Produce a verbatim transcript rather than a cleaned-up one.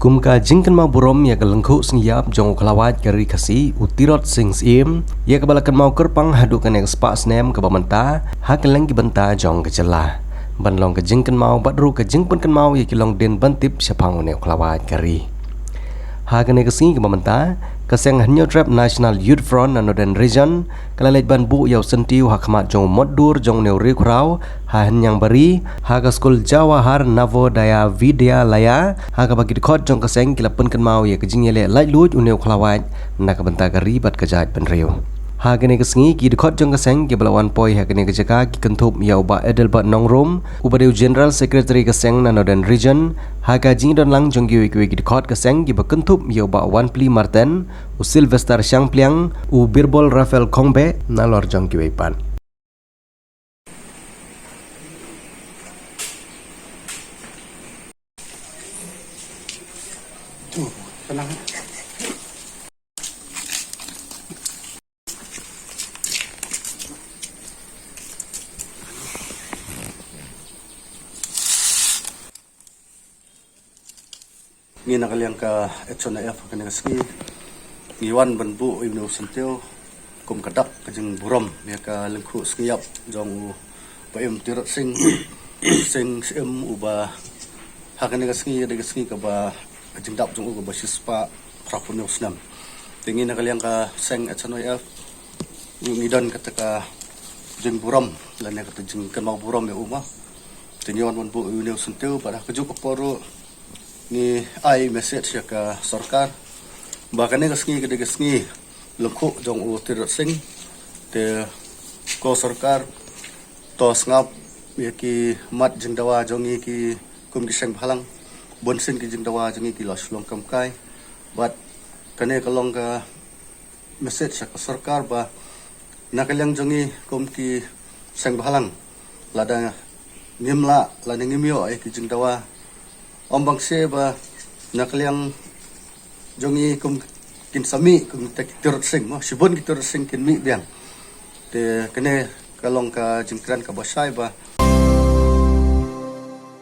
Kum ka jingkynmaw burom ïa ka lyngkhuh sngi ïap jong u khlawait ka ri Khasi, u Tirot Sing Syiem, ïa kaba la kynmaw kyrpang haduh kane ka spah snem kaba mynta ha kylleng ki bynta jong ka jylla, ban long ka jingkynmaw bad ruh ka jingpynkynmaw ïa ki longdien ban tip shaphang une u khlawait ka ri. Ha kane ka sngi kaba mynta, ka seng Hynñiewtrep National Youth Front na Northern Region ka la leit ban buh ïa u syntiew ha khmat jong u mot dur jong une u riewkhraw ha Hynñiangbari, ha ka skul Jawahar Navodaya Vidyalaya, ha kaba ki dkhot jong ka seng ki la pynkynmaw ïa ka jingïaleh laitluid une u khlawait na ka bynta ka ri bad ka jaitbynriew. Ha kane ka sngi, ki dkhot jong ka seng kiba la wan poi ha kane ka jaka ki kynthup ïa u Bah Adelbert Nongrum, uba dei u General Secretary ka seng na Northern Region, ha ka jingdon lang jong kiwei kiwei ki dkhot ka seng kiba kynthup ïa u Bah Wanpli Marten, u Sylvester Shangpliang, u Birbol Raphael Khongbe, nalor jong kiwei pat. Ngi na ka liang ka H N I F ha kane ka sngi, ngi wan ban buh ïa une u syntiew kum ka dak ka jingburom ïa ka lyngkhuh sngi ïap jong u Bah Im Tirot Sing, Sing Syiem, uba ha kane ka sngi, ïa dei ka sngi kaba ka jingdap jong u kaba shispah phraphew hynñiew snem. Te ngi na ka liang ka seng H N I F, ngi don kata ka jingburom lane kata jingkynmaw burom ïa u ma. Te ngi wan ban buh ïa une u syntiew, bad ha kajuh ka por ruh ngi ai message ïa ka sorkar ba kane ka sngi ka dei ka sngi lyngkhuh jong u Tirot Sing. Te ko sorkar, to sngap ïa ki mat jingdawa jong ngi ki kum ki seng bhalang. Bun sien ki jingdawa jong ngi ki la shu long kam kai. Bad kane ka long ka message sha ka sorkar ba na ka liang jong ngi kum ki seng bhalang, lada ngim lah, lada ngim ïoh ïa ki jingdawa, ym bang shuh ba na ka liang jong ngi kum kin sa mih kum kita ki Tirot Sing mo, shibun ki Tirot Sing kin mih biang. Te kane ka long ka jingkren kaba shai ba